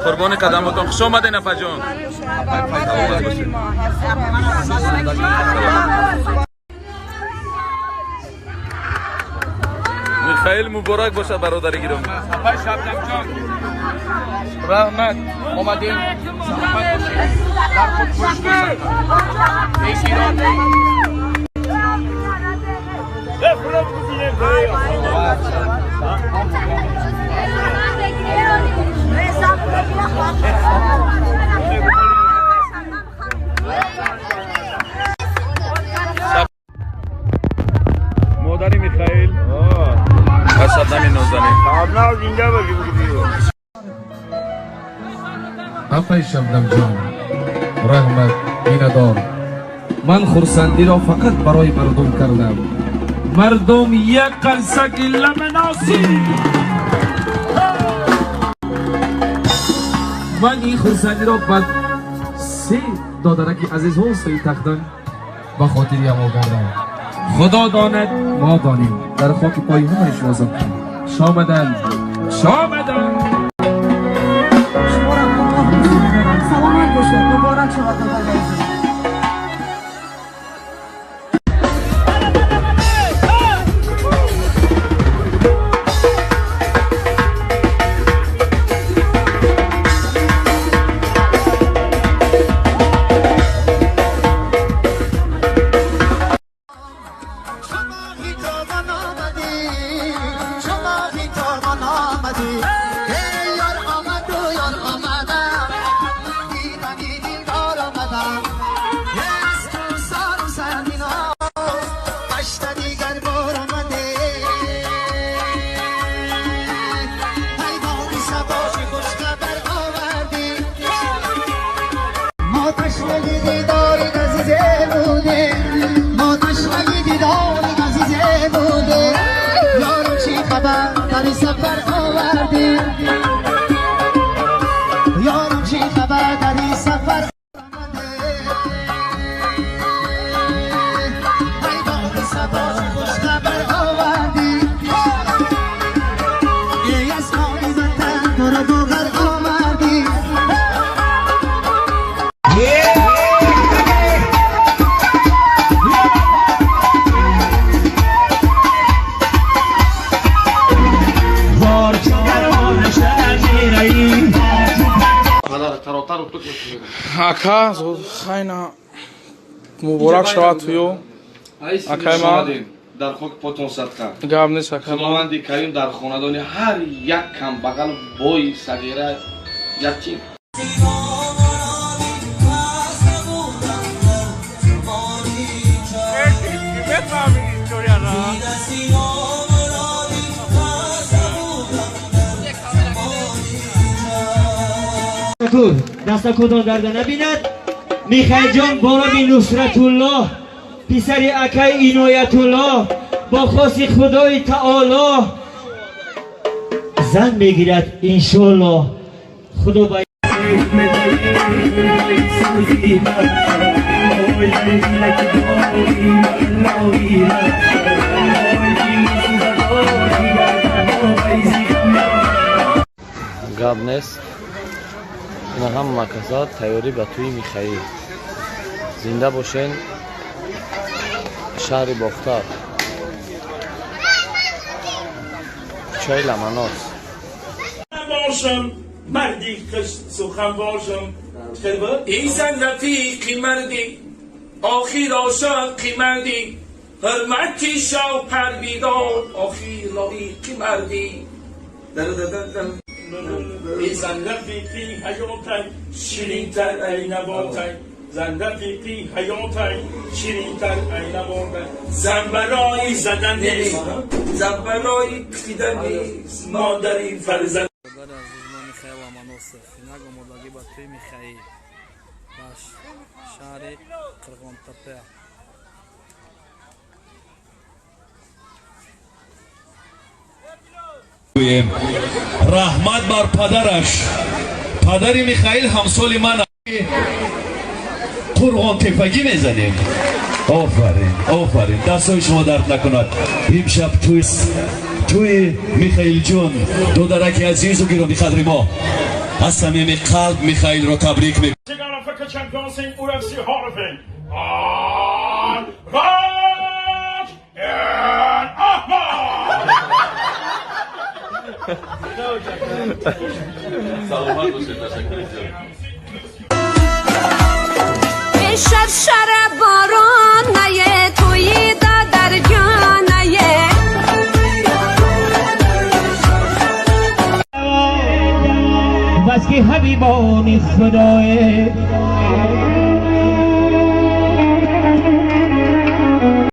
Қурбони қадаматон. Хуш омадед, апаҷон. Саломат бошед. Михаил, муборак бошад, бародари гиромӣ. Апай Шабнамҷон, раҳмат, омадем, саломат бошед. Дар худ хуш бошед. Пеширон. Модари Михаил ва Шабнами нозанин. Апай Шабнамҷон, раҳмат, миннатдор. Ман хурсандиро фақат барои мардум кардам. Мардум, як қарсаки ламаноси. Ман ин хурсандиро ба се додараки азизҳо сӯи тахтан ба хотири ҳамо кардам. Худо донад, мо донем. Дар хоки пои ҳамаи шумо шомадан, шомадан. Саломат бошед, муборак шавад, додари азиз. Ака, хайна, муборак шавад тую. Акай ман. Дар хоки потон садқа. Гап нест, акай ман. Худованди карим дар хонадони ҳар як камбағал, бой, сағира, ятим. Дастакудон дарда набинад. Михаилҷон бо номи Нусратуллоҳ, писари акай Иноятуллоҳ, бо хоси Худои Таоло зан мегирад, иншоллоҳ. Худо ба Гап нест. Ина ҳама каса тайёрӣ ба тӯи Михаил. Зинда бошен, шаҳри Бохтар. Кӯчаи Ламанос. Бошам, марди хуш сухан бошам. Эй зан рафиқи мардӣ, охир ошиқи мардӣ, ҳурмати шавҳар бидор, охир лоиқи мардӣ. Эй зан рафиқи ҳаётай, ширинтар ай наботай. Зан рафиқи ҳаётай, ширинтар ай наботай. Зан барои задан нест, зан барои кидан нест, модари фарзанд. Бародари азиз, мо Михаил Ломоносов. Инак омодагӣ ба тӯи Михаил дар шаҳри Қирғонтеппа. Раҳмат бар падараш. Падари Михаил ҳамсоли ман. Қурғонтеппагӣ мезанем. Офарин, офарин, дастҳои шумо дард накунад. Имшаб тӯи Михаилҷон, додараки азизу гиромиқадри мо. Аз самими қалб Михаилро табрик мекунам. Africa Champions in UFC Hall of Fame. On Rock and Ahmad! Саломат бошед, ташаккури зиёд. Шаршара борон нае, туи дадар ҷонае. Бас ки ҳабибони худое.